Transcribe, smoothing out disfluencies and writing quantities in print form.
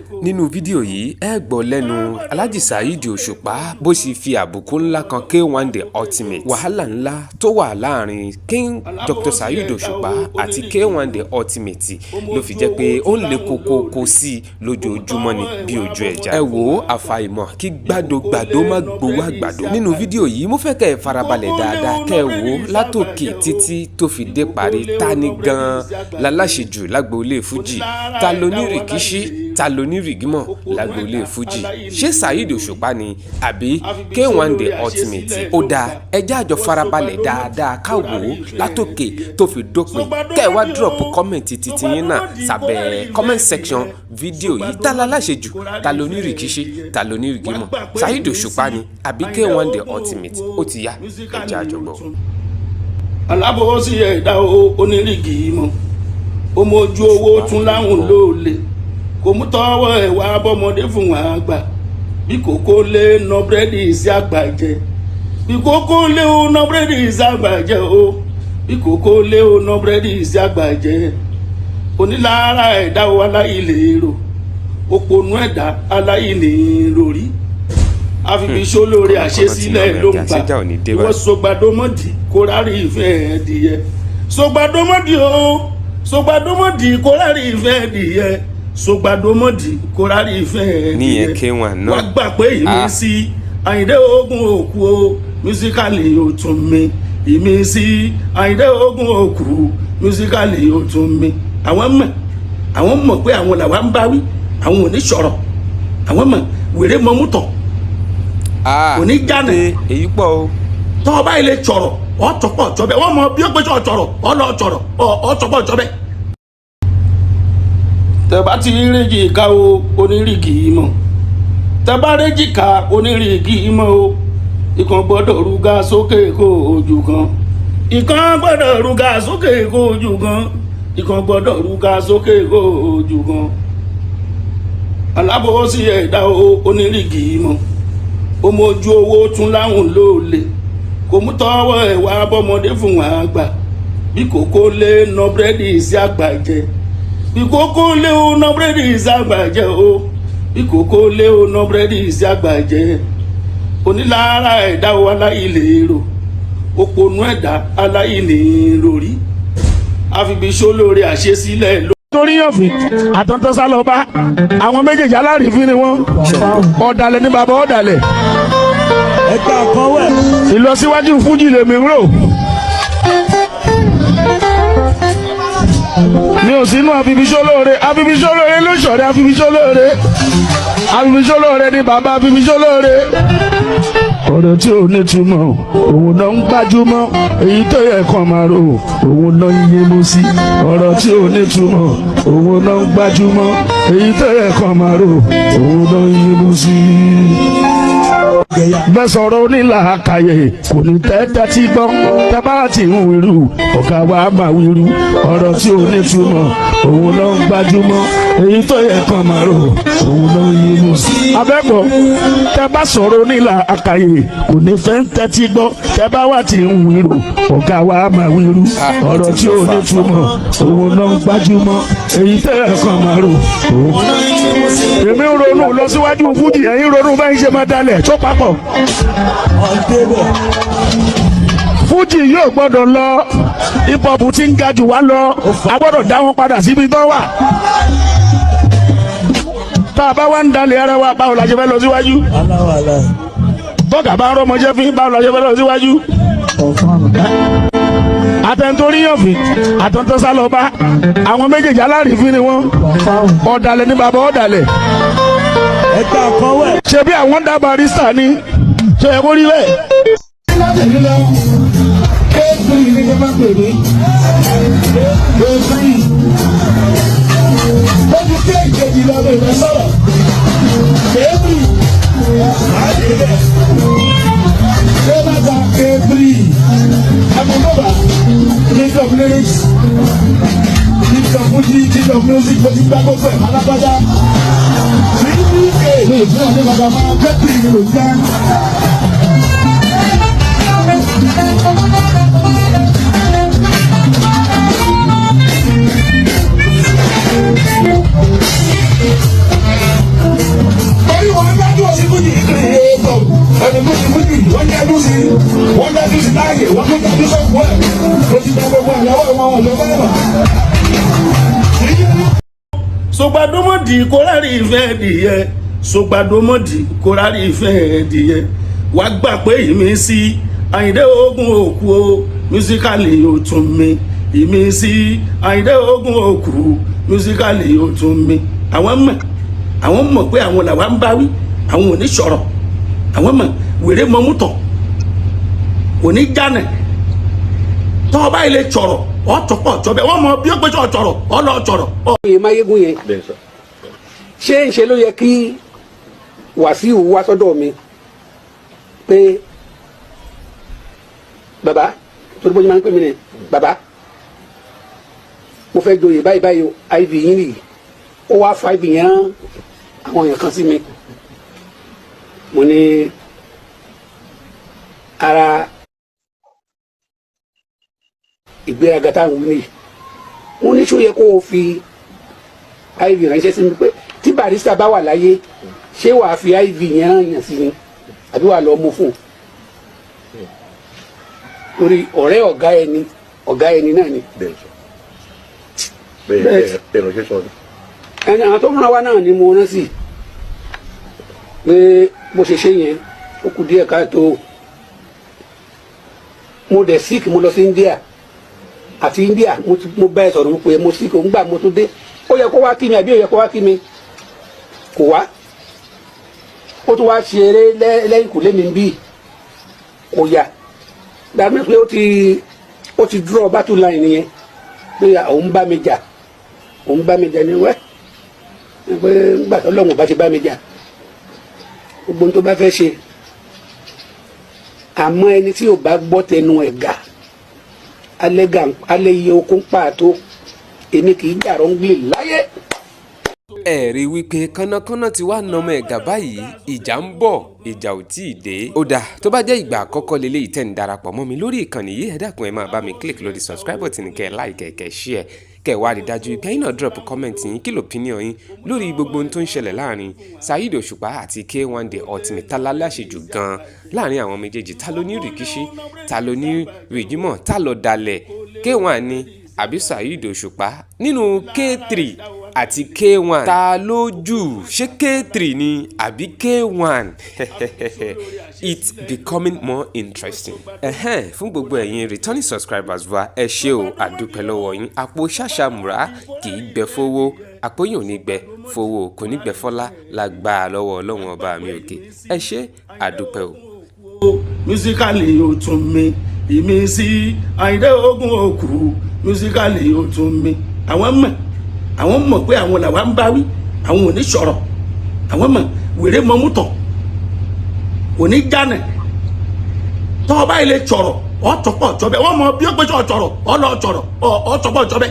Nínú fídíò yìí, ẹ gbọ́ lẹ́nu Alhaji Saheed Òṣùpá bó sì fi àbùkù ńlá kan K1 The Ultimate. Wàhálà ńlá tó wà láàrin King Dr. Saheed Òṣùpá àti K1 The Ultimate ló fi jẹ́ pé ó ń le koko sí i lójoojúmọ́ ni bí ojú ẹja. Ẹ wò ó, àfàìmọ̀ kí gbàdógbàdó má gbowó àgbàdo. Nínú fídíò yìí, mo fẹ́ kẹ́ ẹ farabalẹ̀ dáadáa kẹ́ ẹ wò ó látòkè títí tó fi dé parí. Ta ni gan-an láláṣejù lágboolé Fújì? Ta ló ní rìkíṣí? Ta ló ní rìgímọ̀ lágboolé Fújì? Ṣé Saheed Òṣùpá ni àbí K1 The Ultimate? Ó dáa, ẹ jẹ́ àjọ farabalẹ̀ dáadáa ká wò ó látòkè tó fi dópin, kẹ́ ẹ wá drop comment titi yín náà sábẹ́ comment section fídíò yìí. Ta láláṣejù? Ta ló ní rìkíṣí? Ta ló ní rìgímọ̀? Saheed Òṣùpá ni àbí K1 The Ultimate? Ó ti yá, ẹ jẹ́ àjọ gbọ́. Alábòsí ẹ̀dá onírìgì mọ́, ó mójú owó tún láwùn lóòlè, kò mú tọwọ́ ẹ̀ wá bọ́mọdé fún wa gbà. Bí kòkó lé ná búrẹ́dì sí àgbà jẹ, bí kòkó lé ó ná búrẹ́dì sí àgbà jẹ o, bí kòkó lé ó ná búrẹ́dì sí àgbà jẹ. Onílára ẹ̀dá o, aláìlérò, òpònú ẹ̀dá, aláìníròrí, àfibíṣó lórí àṣesílẹ̀ ló ń gbà. Ìwọ sọgbàdómọdì kó rárí ìfẹ́ ẹ̀dìyẹ, sọgbàdómọdì o, sọgbàdómọdì kó rárí ìfẹ́ ẹ̀dìyẹ, sọgbàdómọdì kó rárí ìfẹ́ ẹ̀dìyẹ. Níyẹn K1 náà. Wá gbà pé ìmísí Àyìndé Ogun òkú o, musically ò tún mi. Ìmísí Àyìndé Ogun òkú, musically ò tún mi. Àwọn mọ̀, àwọn mọ̀ pé àwọn làwọn ń bá wí, àwọn ò ní sọ̀rọ̀. Àwọn mọ̀ wèrè mọ́mútọ̀ kò ní jáde. Èyí pọ̀ o. Tọ́ ọba ilé sọ̀rọ̀, ọ̀tọ̀pọ̀ jọbẹ̀. Wọ́n mọ bí ó pé sọ̀rọ̀, ọ̀lọ́ sọ̀rọ̀, ọ̀tọ̀pọ̀ jọbẹ̀. Tẹ bá ti réjì ká o, onírìgì mọ̀. Tẹ bá réjì ká, onírìgì mọ̀ o. Ìkan gbọ́dọ̀ rúgà sókè kó ojú kan, ìkan gbọ́dọ̀ rúgà sókè kó ojú kan, ìkan gbọ́dọ̀ rúgà sókè kó ojú kan. Alábòsí ẹ̀dá o, onírìgì mọ̀, ó mójú owó tún láwùn lóòlè, kò mú tọwọ́ ẹ̀ wá bọ́mọdé fún wa gbà. Bí kòkó lé ná búrẹ́dì sí àgbà jẹ, bí kòkó lé ó ná búrẹ́dì sí àgbà jẹ o, bí kòkó lé ó ná búrẹ́dì sí àgbà jẹ. Onílára ẹ̀dá o, aláìlérò, òpònú ẹ̀dá, aláìníròrí, àfibíṣó lórí àṣesílẹ̀ ló. Torí yànfìn àtọ̀ntọ́ sá lọ bá àwọn méjèèjì, alárìífín ni wọ́n. Ọ̀dàlẹ̀ ní bàbá ọ̀dàlẹ̀. Ẹgbẹ́ àkọwẹ́. Ìlọsíwájú fújì lèmi ń rò. Mi ò sínú àfibiṣólóore. Àfibiṣólóore ló ṣọ̀rẹ́ àfibiṣólóore. Àfibiṣólóore ní bàbá àfibiṣólóore. Ọ̀rọ̀ tí ò ní túmọ̀, òun náà ń gbájúmọ́. Èyí tó yẹ kàn máa rò, òun náà ń yé sí. Ọ̀rọ̀ tí ò ní túmọ̀, òun náà ń gbájúmọ́. Èyí tó yẹ kàn máa rò, òun náà ń yé sí. Bẹ́ẹ̀ sọ̀rọ̀ onílàákàyè kò ní tẹ́tẹ́ tí gbọ́. Tẹ́bá ti ń wíru, ọ̀gá wa máa wíru. Ọ̀rọ̀ tí ò ní túmọ̀, òun náà ń gbájúmọ́. Èyí tó yẹ kàn máa rò, òun náà ń yé mú sí. Abẹ́gbọ̀, tẹ́ bá sọ̀rọ̀ onílàákàyè kò ní fẹ́ ń tẹ́tí gbọ́. Tẹ́ bá wà tí ń wíru, ọ̀gá wa máa wíru. Ọ̀rọ̀ tí ò ní túmọ̀, òun náà ń gbájúmọ́. Èyí tó yẹ kàn máa rò, òun náà ń yé mú sí. Èmi ń ronú lọ síwájú fújì, ẹ̀yin ronú bẹ́ẹ̀ ń ṣe máa dalẹ̀ tó papọ̀. Ọ̀dẹ́bẹ̀. Fújì yóò gbọ́dọ̀ lọ. Hip hop tí ń ga jù wá lọ, a gbọ́dọ̀ dá wọn padà síbi tó wà. Tá a bá wá ń dalẹ̀ ara wa, báwo la ṣe fẹ́ lọ síwájú? Aláwàlá. Bọ́gà bá ń rọ́mọjẹ́ fín, báwo la ṣe fẹ́ lọ síwájú? Ọ̀fọ̀n. Àtẹ̀ntorí yànfìn àtẹ̀ntọ́ sá lọ bá àwọn méjèèjì, alárìífín ni wọ́n. Ọ̀dàlẹ̀ ní bàbá ọ̀dàlẹ̀. Ẹgbẹ́ àkọwẹ́. Ṣe bí àwọn dá barista ni, ṣe yẹ kó rí bẹ́ẹ̀. Látẹ̀lé lọ, K3 ní kí n máa pè mí. K3 lójú kéèkéjì lọ bẹ̀rẹ̀ sọ̀rọ̀. K3 máa dé bẹ̀. Ṣé bàtà K3? Àmúlòbà, king of lyrics, king of Fuji, king of music, mo ti gbá gbogbo ẹ̀ pátápátá. CBK ní ìfúnná ní bàbá máa K3 ní ló ń jẹ́. Dájú sí, wọ́n dájú sí láàyè, wọ́n tún dájú sọ́kù ẹ̀. Ó ti dá gbogbo ẹ̀ lọ́wọ́ wọn, ò lọ bẹ́ẹ̀ mọ̀. Sọgbàdómọdì kórárì ìfẹ́ dìyẹ, sọgbàdómọdì kórárì ìfẹ́ dìyẹ. Wà gbà pé ìmísí Àyìndé Ogun òkú o, musically ó tún mi. Ìmísí Àyìndé Ogun òkú, musically ó tún mi. Àwọn mọ̀, àwọn mọ̀ pé àwọn làwa ń bá wí, àwọn ò ní sọ̀rọ̀. Àwọn mọ̀ wèrè mọ́mútọ̀ kò ní jánẹ̀. Tọ́ ọba ilé sọ̀rọ̀, ọ̀tọ̀pọ̀ jọbẹ̀ wọ́n mọ bí ó pé sọ̀rọ̀ ọ̀lọ́ sọ̀rọ̀. Oyè Máyégún yẹn, ṣé ń ṣe ló yẹ kí Wàsíù wá sọ́dọ̀ mi pé bàbá, torí bójú máa ń pè mí ni bàbá, mo fẹ́ joyè báyìí báyìí o, iv yín nìyí. Ó wá fa iv yẹn rán àwọn èèyàn kan sí mi. Mo ní ara ìgbéraga táwọn wí nìyí. Mo ní ṣó yẹ kó o fi iv ránṣẹ́ sí mi pé tí Barrister bá wà láyé, ṣé wàá fi iv yẹn rán yàn sí mi àbí wàá lọ mú fún un? Torí ọ̀rẹ́ ọ̀gá ẹni, ọ̀gá ẹni náà ni. Bẹ́ẹ̀ sọ bẹ́ẹ̀. Bẹ́ẹ̀ bẹ́ẹ̀ ránṣẹ́ sọ ni. Ẹni àwọn tó múra wá náà ni mo rán sí pé bó ṣe ṣe yẹn, ó kù díẹ̀ káàtó. Mo dẹ̀ sick, mo lọ sí India. Àti India mo ti mo bá ẹ sọ̀rọ̀, mo pè é, mo sick. Òun gbà mo tún dé, ó yẹ kó wá kí mi àbí ó yẹ kó wá kí mi? Kò wá. Ó tún wá ṣe eré lẹ́yìn kò lé mi bí kò yà dàbí pé ó ti draw battle line nìyẹn pé òun bá mi jà, òun bá mi jà ní wẹ́ pé nígbà tó lọ́wọ́n bá ti bá mi jà, gbogbo ohun tó bá fẹ́ ṣe. Àmọ́ ẹni tí ò bá gbọ́ tẹnu ẹ̀ gà alẹ́ gà alẹ́ iye okun pàtó, èmi kì í jà rọ́ngbìlì láyé. Ẹ rí wípé kànnàkànnà ti wá nọmọ ẹ̀gà báyìí, ìjà ń bọ̀, ìjà ò tí ì dé. Ó dáa, tó bá jẹ́ ìgbà àkọ́kọ́ lélẹ́yìí tẹ̀ ń darapọ̀ mọ́ mi lórí ìkànnì yìí, ẹ dákun, ẹ máa bá mi click lórí subscribe button, kẹ́ ẹ like, kẹ́ ẹ share, kẹ́ ẹ wá rí dájú pé ẹ̀yin náà drop comment yín. Kí l'opinion yín lórí gbogbo ohun tó ń ṣẹlẹ̀ láàrin Saheed Òṣùpá àti K1 The Ultimate? Ta la láṣejù gan-an láàrin àwọn méjèèjì? Ta ló ní rìkíṣí? Ta ló ní rìjímọ̀? Ta ló dalẹ̀? K1 ni àbí Saheed Òṣùpá? Nínú K3 àti K1, ta ló jù? Ṣé K3 ni àbí K1? It's becoming more interesting. Ẹ̀hẹ́n, fún gbogbo ẹ̀yin returning subscribers wa, ẹ ṣé o, àdúpẹ́ lọ́wọ́ yín. Àpò ṣàṣàmùrà kì í gbẹ fowó, àpò yìí ò ní gbẹ fowó, kò ní gbẹ fọlá lágbára lọ́wọ́ Ọlọ́run ọba mi òkè. Ẹ ṣé, àdúpẹ́ o. Musically ó tún mi. Ìmísí Àyìndé Ogun òkú, musically ó tún mi. Àwọn mọ̀, àwọn mọ̀ pé àwọn làwa ń bá wí, àwọn ò ní sọ̀rọ̀. Àwọn mọ̀ wèrè mọ́mútọ̀ kò ní jánẹ̀. Tọ́ ọba ilé sọ̀rọ̀, ọ̀tọ̀pọ̀ jọbẹ̀ wọ́n mọ bí ó pé sọ̀rọ̀ ọ̀lọ́ sọ̀rọ̀ ọ̀tọ̀pọ̀ jọbẹ̀.